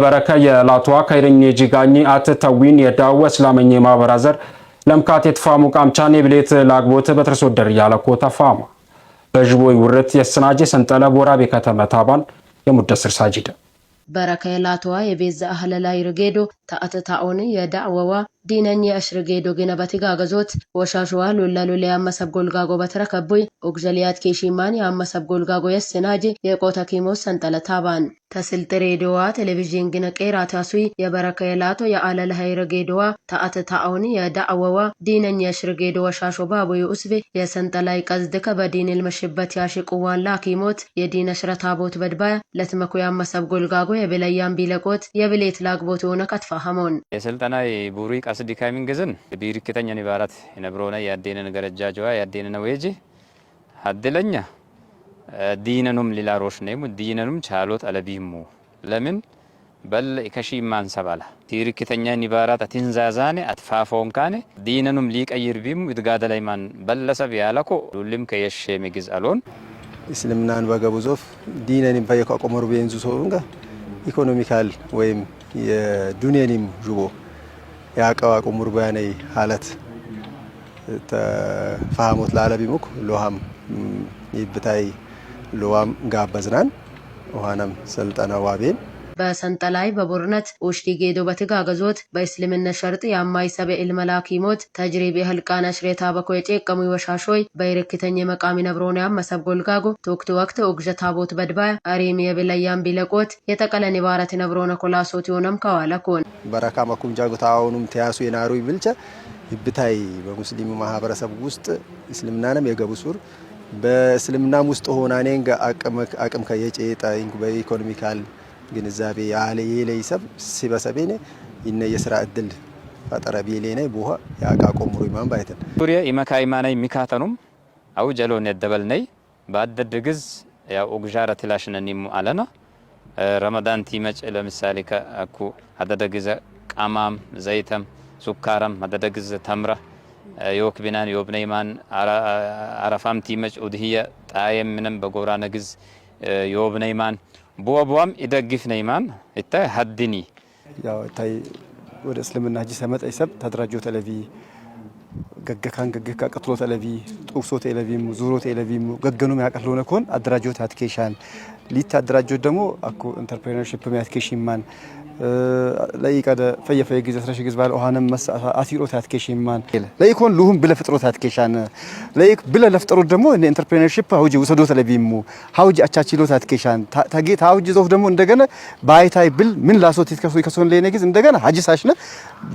የበረከ የላቷ ከይረኝ ጂጋኝ አት ተዊን የዳው እስላመኝ ማበራዘር ለምካት የትፋሙ ቃምቻን የብሌት ላግቦት በትርሶደር ያለኮ ተፋማ በጅቦይ ውርት የስናጄ ሰንጠለ ቦራቤ ከተመ ታባን የሙደስር ሳጂደ በረከ የላተዋ የቤዛ አህለላይ ርጌዶ ተአትታኦን የዳዕወዋ ዲነኝ የእሽርጌዶ ግነ በትጋገዞት ወሻሽዋ ሉላ ሉላ ያመሰብ ጎልጋጎ በትረከቡይ ኦግዘልያት ኬሺማን ያመሰብ ጎልጋጎ የስናጅ የቆተ ኪሞስ ሰንጠለ ታባን ተስልጥ ሬዲዮዋ ቴሌቪዥን ግነ ቄራታሱይ የበረከ የላቶ የአለልሀይ ርጌዶዋ ተአትታኦን የዳዕወዋ ዲነኝ የእሽርጌዶ ወሻሾ ባቦዩ ኡስቤ የሰንጠላይ ቀዝድከ በዲን ልመሽበት ያሽቁዋን ላኪሞት የዲነ ሽረታቦት በድባያ ለትመኩ ያመሰብ ጎልጋጎ የብለያን ቢለቆት የብሌት ላግቦት የሆነ ከትፋ ሀሞን የስልጠና ቡሪ ቀስዲ ካሚን ግዝን ቢሪክተኛ ኒባራት የነብሮነ ያዴነን ገረጃጀዋ ያዴነን ወጂ ሀድለኛ ዲነኑም ሊላሮሽ ነይሙ ዲነኑም ቻሎት አለቢሙ ለምን በል ከሺ ማንሰባላ ቲሪክተኛ ኒባራት አትንዛዛኔ አትፋፎን ካኔ ዲነኑም ሊቀይር ቢሙ ይድጋደላይ ማን በለሰብ ያለኮ ሉልም ከየሼ ምግዝ አሎን እስልምናን በገቡ ዞፍ ዲነንም ፈየኳ ቆመሩ ቤንዙ ሶንጋ ኢኮኖሚካል ወይም የዱንየኒም ዥቦ ያቀዋ ቁሙር ባያነይ ሀለት ተፋሃሞት ላለቢሙክ ሎሃም ይብታይ ሎዋም ጋበዝናን ውሃናም ስልጠና ዋቤን በሰንጠላይ በቦርነት ኡሽቲ ጌዶ በትጋገዞት በእስልምነ ሸርጥ የአማይ ሰበ ኢልመላኪሞት ተጅሪብ የህልቃነ ሽሬታ በኮ የጨቀሙ ወሻሾይ በይርክተኝ የመቃሚ ነብሮን ያመሰብ ጎልጋጎ ቶክት ወቅት ኦግዠ ታቦት በድባያ አሪም የብለያም ቢለቆት የጠቀለን ባረት ነብሮነ ኮላሶት የሆነም ከዋለኮን በረካ መኩም ጃጉታውኑም ተያሱ የናሩ ይብልቸ ይብታይ በሙስሊሙ ማህበረሰብ ውስጥ እስልምናንም የገቡ ሱር በእስልምናም ውስጥ ሆናኔን አቅም ከየጨጣ በኢኮኖሚካል ግንዛቤ ያለ የለይሰብ ሲበሰቤኔ ይነ የስራ እድል ፈጠረ ቢሌኔ ቡሃ ያቃ ቆምሩ ይማን ባይተን ሱሪያ ኢመካ ኢማናይ ሚካተኑም አው ጀሎን የደበልነይ ባደድ ግዝ ያው ኦግዣረ ትላሽነኒሙ አለና ረመዳን ቲመጭ ለምሳሌ ከአኩ አደደ ግዘ ቃማም ዘይተም ሱካረም አደደ ግዘ ተምረ ዮክ ቢናን ዮብነይማን አረፋም ቲመጭ ኡድህየ ጣየም ምንም በጎራነ ግዝ ዮብነይማን ቦቦም ይደግፍ ነይማን እታ ሀድኒ ያው ታይ ወደ እስልምና ጂ ሰመጠ ይሰብ ተደራጆ ተለቪ ገገካን ገገካ ቀጥሎ ተለቪ ጡቅሶ ተለቪ ዙሮ ተለቪ ገገኑ ያቀሎ ነኮን አደራጆ ታትኬሻን ሊት አደራጆ ደግሞ አኮ ኢንተርፕሬነርሺፕ ያትኬሽማን ለይቀደ ፈየፈየ ጊዜ ስረሽ ጊዜ ባል ኦሃንም አሲሮ ታትኬሽማን ለይኮን ልሁም ብለ ፍጥሮ ታትኬሻን ለይክ ብለ ለፍጥሮ ደግሞ ኢንተርፕሬነርሺፕ ሀውጂ ውሰዶ ተለቢሙ ሀውጂ አቻችሎ ታትኬሻን ታጌ ታውጂ ዞፍ ደግሞ እንደገና ባይታይ ብል ምን ላሶት ይትከሱ ይከሶን ለኔ ጊዜ እንደገና ሀጂ ሳሽነ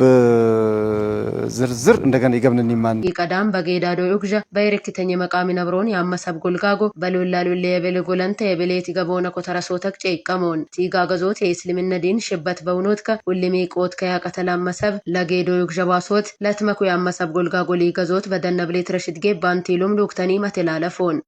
በዝርዝር እንደገና ይገብነን ይማን ይቀዳም በጌዳዶ ዩግዣ በይርክተኝ መቃሚ ነብሮን ያመሰብ ጎልጋጎ በሎላ ሎሌ የቤል ጎለንተ የቤሌት ገቦነ ኮተረሶተክ ጨይቀሞን ቲጋገዞት የእስልምነ ዲን ሽበት በውኖትከ ሁልሜ ቆት ከያቀተላመሰብ ለጌዶ ዩግዣ ባሶት ለትመኩ ያመሰብ ጎልጋጎ ሊገዞት በደነብሌት ረሽድጌ ባንቲሉም ሉክተኒ መትላለፎን።